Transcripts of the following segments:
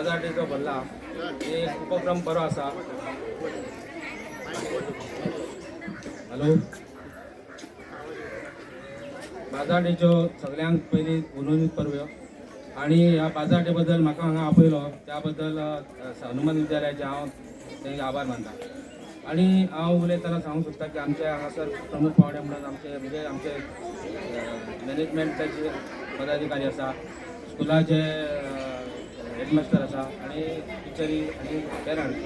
बाजार डे जो भरला एक उपक्रम बरो आसा. हॅलो, बाजार डेच्यो सगळ्यांक पयलीं हुनहुनीत परब्यो आनी ह्या बाजार डे बद्दल म्हाका हांगा आपयलो त्या बद्दल हनुमान विद्यालयाचे हांव तेंचे आभार मानता. आनी हांव उलयतना सांगूंक सोदता की आमचे हांगासर प्रमुख पावणे म्हणून आमचे म्हणजे आमचे मॅनेजमेंटाचे पदाधिकारी आसा, स्कुलाचे हेडमास्टर आसा आनी टिचरी आनी पेरंट्स.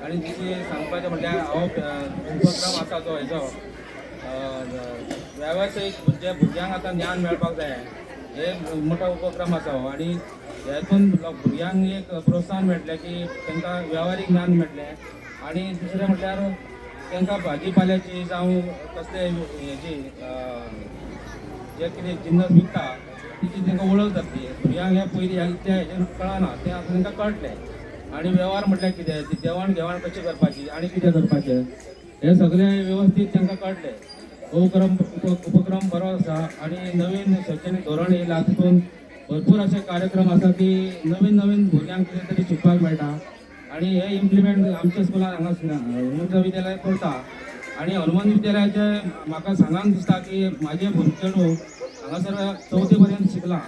आनी दुसरी सांगपाचें म्हटल्यार हो उपक्रम आसा तो हेजो वेवसायीक जे भुरग्यांक आतां ज्ञान मेळपाक जाय हे मोठो उपक्रम आसा हो. आनी हेतून भुरग्यांक एक प्रोत्साहन मेळटलें की तांकां वेव्हारीक ज्ञान मेळटलें. आनी दुसरें म्हटल्यार तांकां भाजी पाल्याची जावं कसले हेजी जे कितें जिन्नस विकता तिची तांकां वळख जातली. भुरग्यांक हें पयलीं ह्या इतल्या हेजें कळना, तें आतां तांकां कळटलें. आनी वेव्हार म्हटल्यार कितें, ती देवाण घेवाण कशी करपाची आनी कितें करपाचें हें सगळें वेवस्थीत तांकां कळटलें. हो उपक्रम बरो आसा आनी नवीन शैक्षणीक धोरण येयलां तितून भरपूर अशे कार्यक्रम आसा की नवीन नवीन भुरग्यांक कितें तरी शिकपाक मेळटा. आनी हे इम्प्लिमेंट आमच्या स्कुलान हांगा हनुमंत विद्यालय करता. आनी हनुमान विद्यालयाचे म्हाका सांगान दिसता की म्हाजे भुरगे चेडूं हांगासर चवथी पर्यंत शिकलां.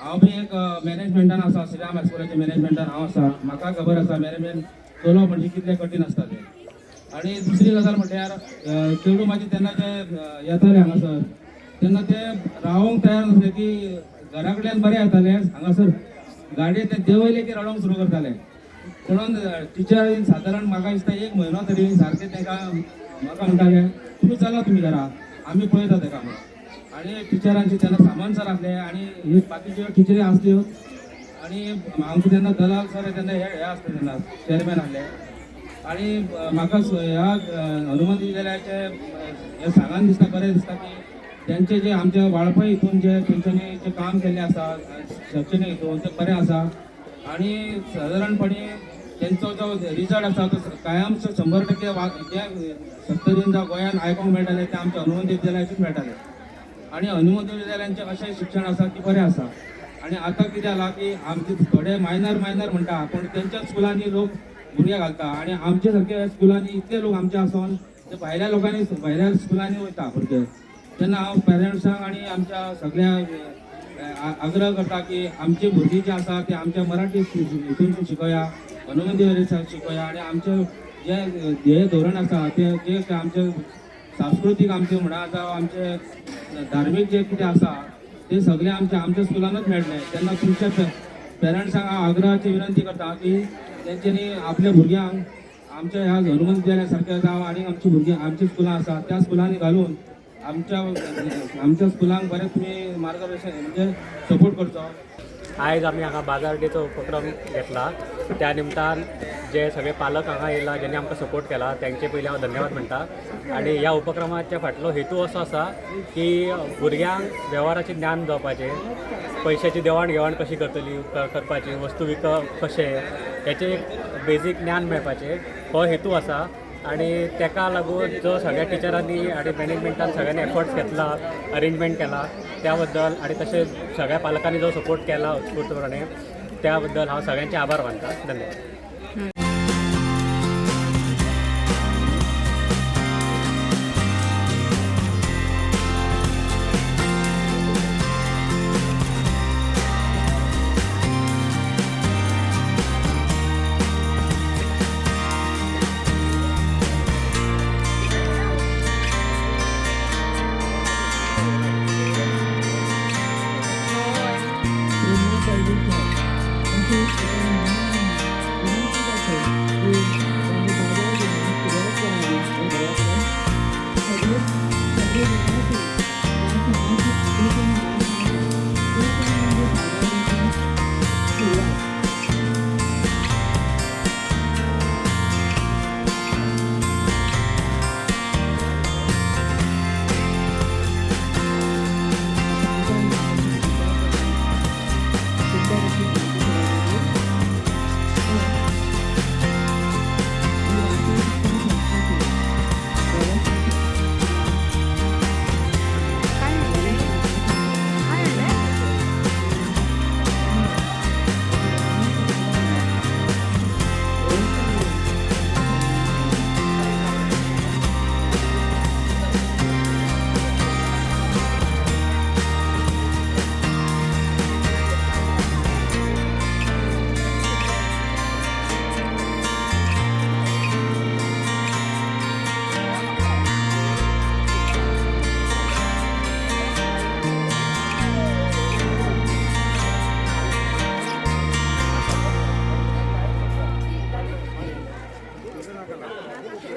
हांव बी एक मॅनेजमेंटान आसा, श्रीराम हायस्कुलाच्या मॅनेजमेंटान हांव आसा. म्हाका खबर आसा मॅनेजमेंट चलोवप म्हणजे कितलें कठीण आसता तें. आनी दुसरी गजाल म्हटल्यार चेडूं म्हाजें तेन्ना जे येतालें हांगासर तेन्ना ते रावोंक तयार नासले की घरा कडल्यान बरें येताले, हांगासर गाडयेन ते देंवयले की रडोंक सुरू करताले. म्हणून टिचर सादारण म्हाका दिसता एक म्हयनो तरी सारकें तांकां म्हाका म्हणटाले तुमी चला तुमी घरा, आमी पळयता तेका म्हणून. आनी टिचरांचे तेन्ना सामान सर आसले आनी ही बाकीच्यो टिचरी आसल्यो आनी आमकां तेन्ना दलाल सर तेन्ना हे हे आसले तेन्ना चेअरमॅन आसले. आनी म्हाका ह्या हनुमान विद्यालयाचे हें सांगान दिसता, बरें दिसता की तेंचे जे आमच्या वाळपय हितून जे तेंच्यांनी जे काम केल्लें आसा शैक्षणीक हितून तें बरें आसा. आनी सादारणपणे तेंचो जो रिजल्ट आसा तो कायमचो 100% जे सत्तरीन जावं गोंयान आयकोंक मेळटालें तें आमच्या हनुमंत विद्यालयाचेच मेळटालें. आनी हनुमंत विद्यालयांचें अशें शिक्षण आसा की बरें आसा. आनी आतां कितें जालां की आमचे थोडे मायनर मायनर म्हणटा पूण तेंच्याच स्कुलांनी लोक भुरगे घालता आनी आमचे सारके स्कुलांनी इतले लोक आमचे आसोन ते भायल्या लोकांनी भायल्या स्कुलांनी वयता भुरगे. तेन्ना हांव पेरंट्सांक आनी आमच्या सगळ्या आग्रह करता की आमची भुरगीं जी आसा ती आमच्या मराठी हितून शिकोया, हनुमंत शिकोया आनी आमचे जे ध्येय धोरण आसा ते जे आमचे सांस्कृतीक आमचे म्हणा जावं आमचे धार्मीक जे कितें आसा ते सगळे आमच्या आमच्या स्कुलानूच मेळटले. तेन्ना तुमच्या पेरंट्सांक हांव आग्रहाची विनंती करता की तेंच्यांनी आपल्या भुरग्यांक आमच्या ह्या हनुमंत विद्यालया सारक्या जावं आनी आमची भुरगीं आमची स्कुलां आसा त्या स्कुलांनी घालून आमच्या आमच्या स्कुलांक बरें तुमी मार्गदर्शन म्हणजे सपोर्ट करचो. आयज आमी हांगा बाजार डेचो उपक्रम घेतला त्या निमतान जे सगळे पालक हांगा येयला ज्यांनी आमकां सपोर्ट केला तांचे पयलीं हांव धन्यवाद म्हणटा. आनी ह्या उपक्रमाच्या फाटलो हेतू असो आसा की भुरग्यांक वेव्हाराचें ज्ञान जावपाचें, पयशाची देवाण घेवाण कशी करतली करपाची, वस्तू विकप कशें हेचें एक बेजीक ज्ञान मेळपाचें हो हेतू आसा. आनी तेका लागून जो सगळ्या टिचरांनी आनी मॅनेजमेंटान सगळ्यांनी एफर्ट्स घेतला, अरेंजमेंट केला त्या बद्दल आनी तशेंच सगळ्या पालकांनी जो सपोर्ट केला उत्स्फूर्तपणे त्या बद्दल हांव सगळ्यांचे आभार मानता. धन्यवाद. Thank you.